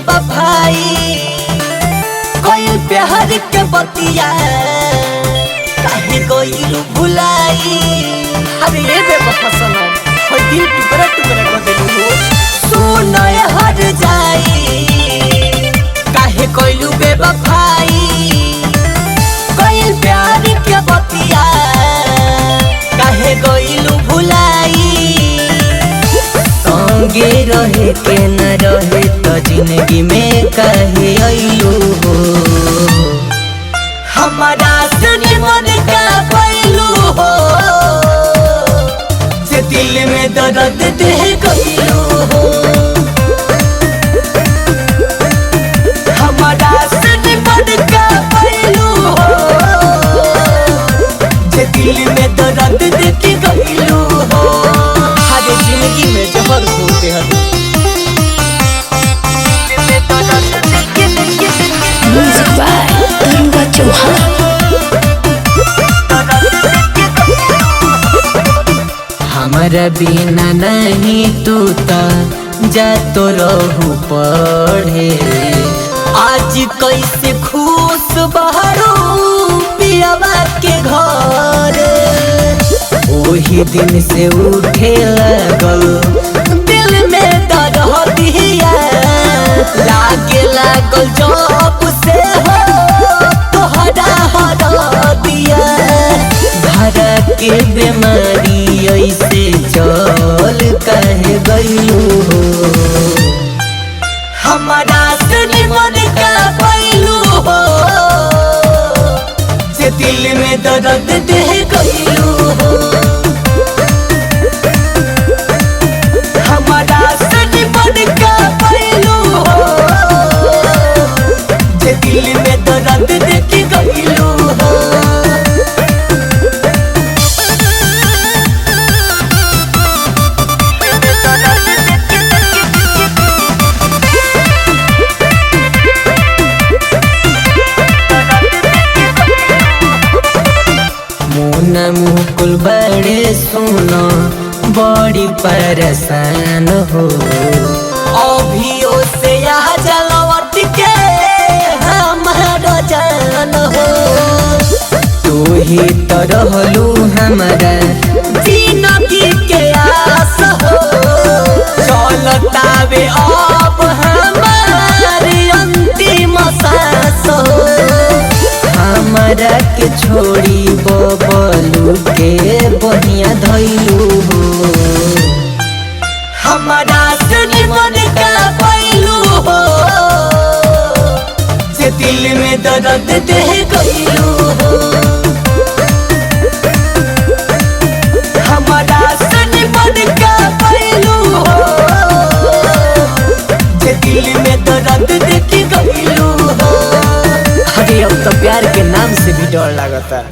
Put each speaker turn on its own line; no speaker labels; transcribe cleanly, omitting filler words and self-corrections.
बेवफाई, कोई प्यार के बतिया काहे गइलू भुलाई।
अरे ये बेवफा सनम, होय दिल टुकड़ा टुकड़ा कर देलू हो।
सुन हर जाई काहे गइलू बेवफाई, कोई प्यार के बतिया काहे गइलू भुलाई। संगे रहे के न रहे तो जिंदगी में काहे अइलू हो। हमारा से निमन का पैलू हो, जे दिल में दर्द दे गइलू हो। हमारा से निमन का पैलू हो, जे दिल में दर्द दे गइलू हो।
अरे जिंदगी में जहर घोलते हन।
Music by Tarunga Chauhan.
हमारा बिना नहीं तू ता जा तो रहू पढ़े, आज कैसे खुश बहरू पियावा के घर। ओही दिन से उठे लगल दिल में दर्दिया, लागे लागल जब से हो तोहरा हरदिया। धरा के बीमारी ऐसे चल कह गइलू हो। हमारा से निमन का पैलू हो, जे दिल में दर्द दे गइलू हो। हमारा से निमन का पैलू हो, जे दिल में दर्द दे गइलू हो। मुना मुकुल बड़े सुनो बड़ी परेशान हो, अभियो से यह जलवट के हमारा जान हो। तू ही तो रहलू हमारा जिंदगी के आस हो, चलतावे अब हमारे अंतिम सांस हो। हमारा के छोड़ी बबलू के बहिया धइलू हो। हमारा से निमन का पैलू हो, जे दिल में दर्द दे गइलू हो। हमारा से निमन का पैलू हो, जे दिल में दर्द दे गइलू हो।
अरे अब तो प्यार के नाम से भी डर लगता।